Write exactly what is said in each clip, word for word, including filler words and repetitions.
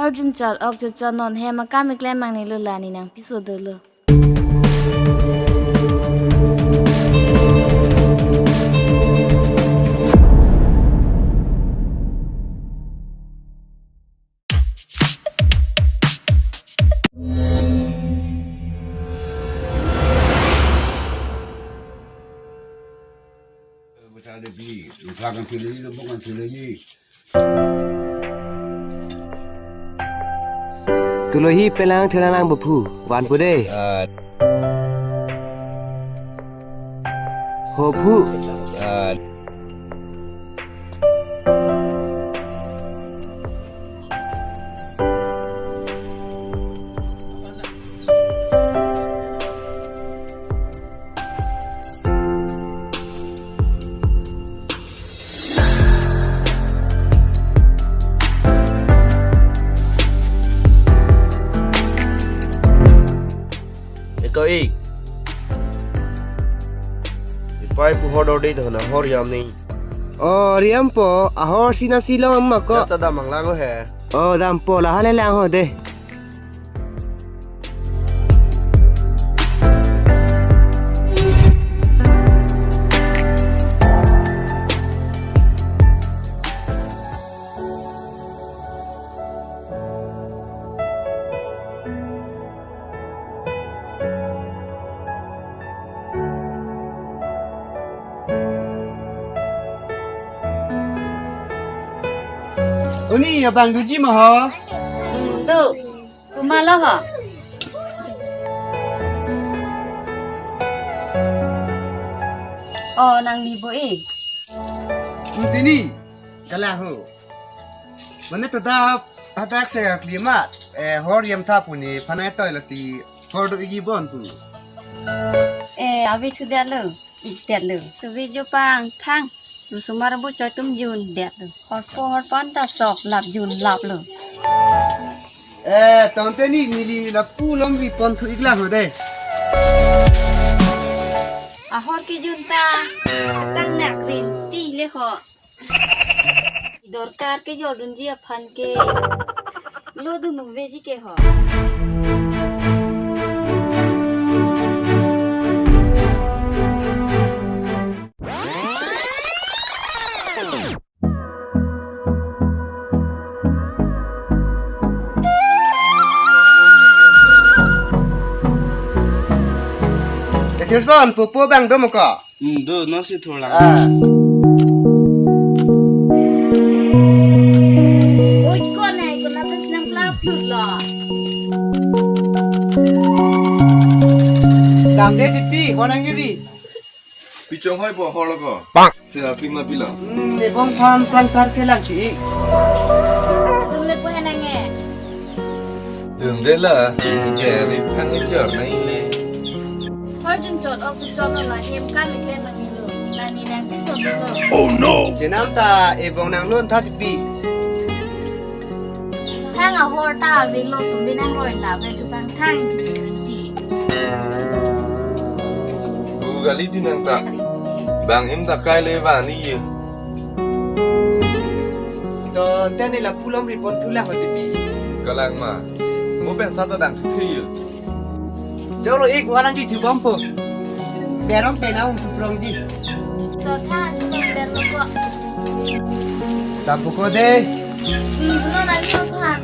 Hor junchot, ok junchot, non hem akam keklem nangne lo, la ne nangpiso dolo. Bata de bi, lupa kan thilo ni, lupa kan thilo ni. Tulo hi pelang thelang lang buphu, van pu de. Ah. Ho phu. Ah. Eko ik. Ipai pu hor dor de thona hor yam ni. O, riampo, ahor si nasi long ma ko. Jasa damnang lang he. O, dampo, la hale lang ho de. Uni, abang doji ma ho? Hmm, do. Komat lo ho? O, nangli bo e. Ntini, kalang ho. Mane tada hadak se akli ma, eh, hor yam tha pu ne phanai toi lasi hor do igi bon pu. Eh, ave thu det lo, ik det lo. Tuve jo pangthang, rusomar bu choi tum jun det lo. Horpo horpo anta sok lap jun lap lo. Eh, tangte ni neli lapu longri pon thu ik lang ho de. Ahor kejun ta, tang nak rin ti le ho. Dorkar kejor dunji aphan ke lo dun nung veji ke ho. Kethirson, pupu bang do mo ko? Hmm, do, non si thurlang. Ah. Oi, ko nai, ko na pes nang plap lut lo. Dam de tipi, ko nang iri. Pi chonghoi po hor lo ko. Pak. Se api ma pilo. Hmm, ne bong phan sang tar ke lang si. Tum le po henang e. Tum de la, ke ri phang ni chor na ile. Hor junchot, ok junchot lo la hem kan le klem nang ilo. La ne nangpiso dolo. Oh no! Chenam ta ebong nang lon tha tipi. Thang ahor ta avelo, tum binang roi la ve chupang thang ti. Gu gali di nang ta. Bang im ta kai le va ni ye. To tene lapu longri pon thu lang ho tipi. Kalang ma. Mo pen sa ta dang thu ye. Jolo ik walang di thubom po. Berong penang thu prong di. To tha chu ber lo ko. Tapu ko de. Hmm, no na ni phan.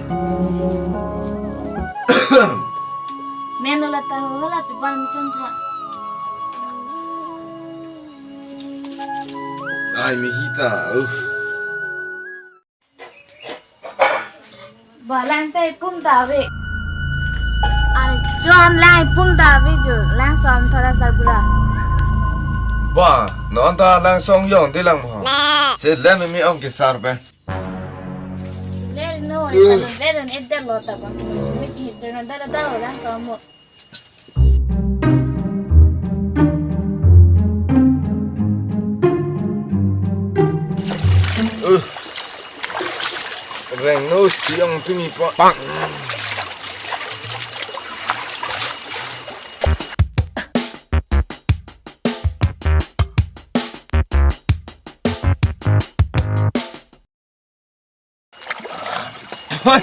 Men lo la ta ho la tu phan chon tha. Ai mi hita. Uh. Ba lang te pum ta ave. Ai, chon lang pum ta ave jo, lang som thora sarbura. Ba, non ta lang song yong de lang mo. Se le me mi ong ke sar pe. Le no, le no, le no, et der lo ta ba. Mi chi chon da da da lang som mo. Uh. Reng no siang tumi pa. Pak. Hoi.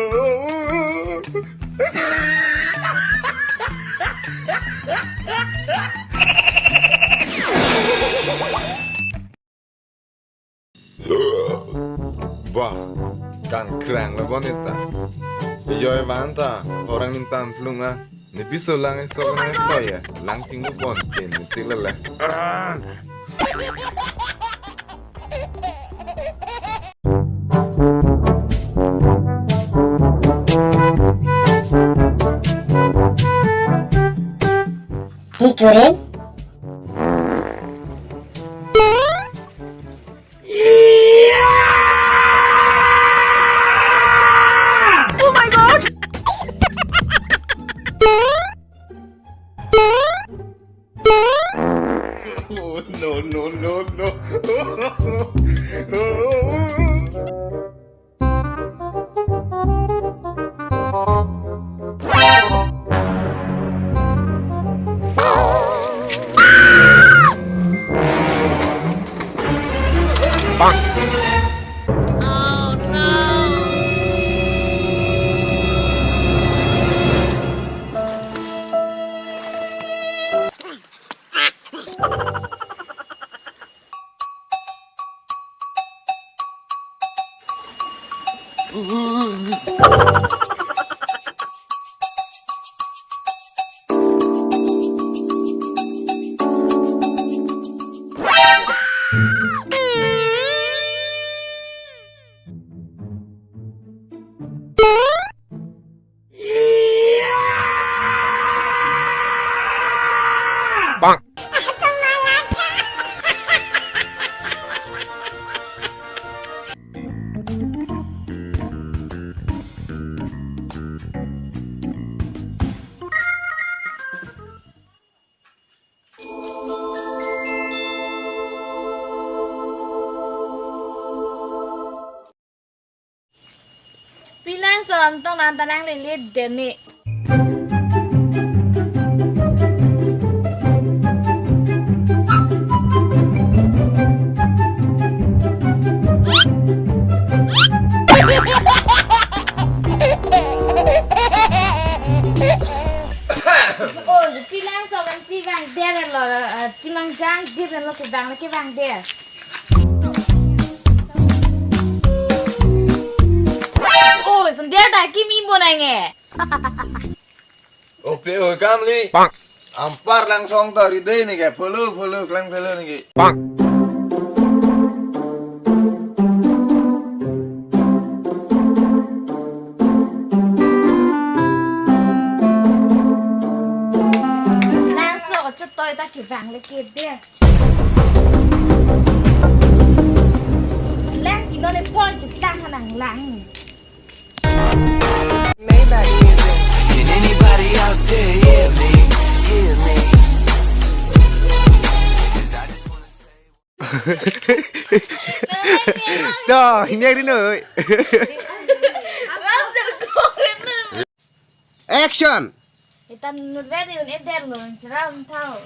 Bah, kan krang le bon ita. Ijoi van ta, orang minta amplung ah. Ni piso lang isok na ito ya. Lang tinggu pon, tin, tik lele. Ah! Hi kurin. Oh my God! Oh, no, no, no, no. Pilang son tong nang tanang lele deni. Oh, pilang son kan si vangder lo, eh, chimang jang dir lo si vang ke vangder. Oi, son der ta kimi bonai nge. Ope, oi, kamli. Bang. Anpar langsong to ridei neke, follow, follow, klang follow neke. Langsong chutoi ta kevang le kedet. Lang kino le pon chutang hanang lang. Maybach music. Can anybody out there hear me? Hear me? 'Cause I just wanna say. To, hini ari noi. Action. Itan nutvet un eder lo, seram thau.